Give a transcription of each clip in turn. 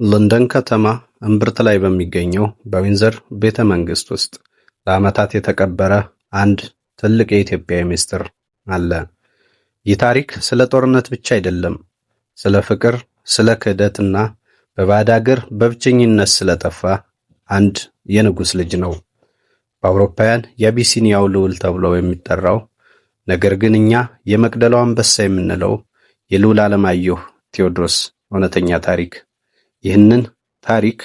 ለንደን ከተማ እምብርት ላይ በሚገኘው በዊንዘር ቤተ መንግሥት ውስጥ ለዓመታት የተቀበረ አንድ ትልቅ የኢትዮጵያ ምስጢር አለ። ይህ ታሪክ ስለ ጦርነት ብቻ አይደለም። ስለ ፍቅር፣ ስለ ክህደትና በባዕድ አገር በብቸኝነት ስለጠፋ አንድ የንጉሥ ልጅ ነው። በአውሮፓውያን የአቢሲኒያው ልዑል ተብሎ የሚጠራው፣ ነገር ግን እኛ የመቅደላው አንበሳ የምንለው የልዑል ዓለማየሁ ቴዎድሮስ እውነተኛ ታሪክ። ይህንን ታሪክ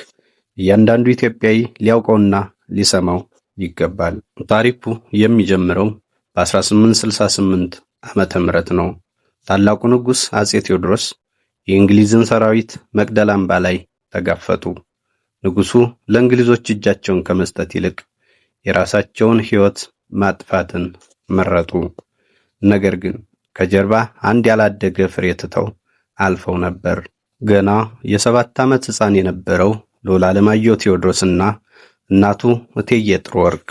እያንዳንዱ ኢትዮጵያዊ ሊያውቀውና ሊሰማው ይገባል። ታሪኩ የሚጀምረው በ1868 ዓመተ ምህረት ነው። ታላቁ ንጉሥ አጼ ቴዎድሮስ የእንግሊዝን ሰራዊት መቅደላ አምባ ላይ ተጋፈጡ። ንጉሱ ለእንግሊዞች እጃቸውን ከመስጠት ይልቅ የራሳቸውን ሕይወት ማጥፋትን መረጡ። ነገር ግን ከጀርባ አንድ ያላደገ ፍሬ ትተው አልፈው ነበር። ገና የ7 ዓመት ሕፃን የነበረው ልዑል ዓለማየሁ ቴዎድሮስና እናቱ እቴጌ ጥሩወርቅ።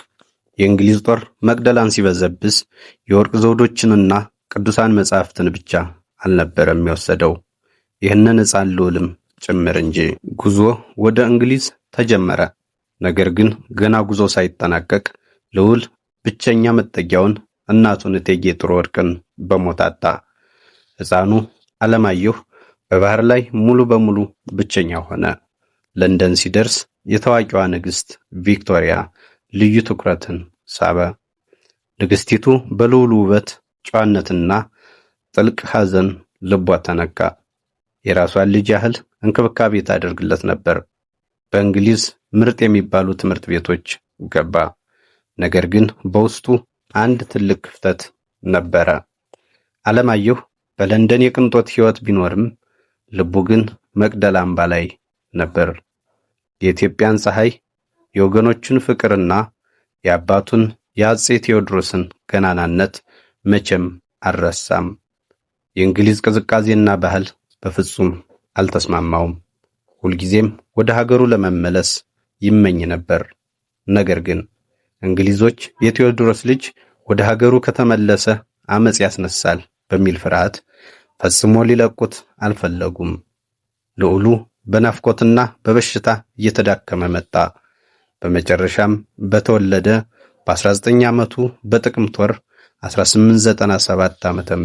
የእንግሊዝ ጦር መቅደላን ሲበዘብዝ የወርቅ ዘውዶችንና ቅዱሳን መጻሕፍትን ብቻ አልነበረም የወሰደው፣ ይህንን ሕፃን ልዑልም ጭምር እንጂ። ጉዞ ወደ እንግሊዝ ተጀመረ። ነገር ግን ገና ጉዞ ሳይጠናቀቅ ልዑል ብቸኛ መጠጊያውን እናቱን እቴጌ ጥሩወርቅን በሞት አጣ። ሕፃኑ ዓለማየሁ በባህር ላይ ሙሉ በሙሉ ብቸኛ ሆነ። ለንደን ሲደርስ የታዋቂዋ ንግሥት ቪክቶሪያ ልዩ ትኩረትን ሳበ። ንግሥቲቱ በልዑሉ ውበት፣ ጨዋነትና ጥልቅ ሐዘን ልቧ ተነካ። የራሷን ልጅ ያህል እንክብካቤ ታደርግለት ነበር። በእንግሊዝ ምርጥ የሚባሉ ትምህርት ቤቶች ገባ። ነገር ግን በውስጡ አንድ ትልቅ ክፍተት ነበረ። ዓለማየሁ በለንደን የቅንጦት ሕይወት ቢኖርም ልቡ ግን መቅደላ አምባ ላይ ነበር። የኢትዮጵያን ፀሐይ፣ የወገኖቹን ፍቅርና የአባቱን የአፄ ቴዎድሮስን ገናናነት መቼም አልረሳም። የእንግሊዝ ቅዝቃዜና ባህል በፍጹም አልተስማማውም። ሁልጊዜም ወደ ሀገሩ ለመመለስ ይመኝ ነበር። ነገር ግን እንግሊዞች የቴዎድሮስ ልጅ ወደ ሀገሩ ከተመለሰ አመጽ ያስነሳል በሚል ፍርሃት ፈጽሞ ሊለቁት አልፈለጉም። ልዑሉ በናፍቆትና በበሽታ እየተዳከመ መጣ። በመጨረሻም በተወለደ በ19 ዓመቱ በጥቅምት ወር 1897 ዓ.ም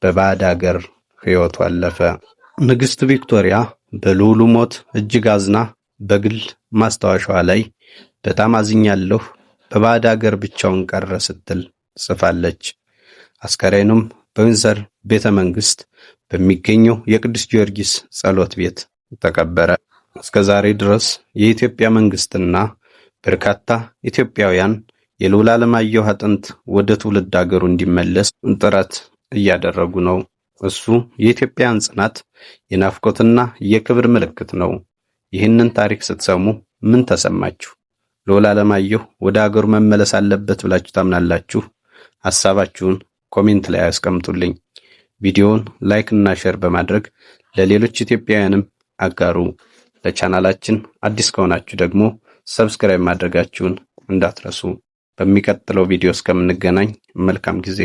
በባዕድ አገር ሕይወቱ አለፈ። ንግሥት ቪክቶሪያ በልዑሉ ሞት እጅግ አዝና በግል ማስታወሻዋ ላይ "በጣም አዝኛለሁ፣ በባዕድ አገር ብቻውን ቀረ" ስትል ጽፋለች። አስከሬኑም በዊንዘር ቤተ መንግሥት በሚገኘው የቅዱስ ጊዮርጊስ ጸሎት ቤት ተቀበረ። እስከ ዛሬ ድረስ የኢትዮጵያ መንግሥትና በርካታ ኢትዮጵያውያን የልዑል ዓለማየሁ አጥንት ወደ ትውልድ አገሩ እንዲመለስ ጥረት እያደረጉ ነው። እሱ የኢትዮጵያን ጽናት፣ የናፍቆትና የክብር ምልክት ነው። ይህንን ታሪክ ስትሰሙ ምን ተሰማችሁ? ልዑል ዓለማየሁ ወደ አገሩ መመለስ አለበት ብላችሁ ታምናላችሁ? ሐሳባችሁን comment ላይ አስቀምጡልኝ። ቪዲዮውን like እና share በማድረግ ለሌሎች ኢትዮጵያውያንም አጋሩ። ለቻናላችን አዲስ ከሆናችሁ ደግሞ subscribe ማድረጋችሁን እንዳትረሱ። በሚቀጥለው ቪዲዮ እስከምንገናኝ መልካም ጊዜ።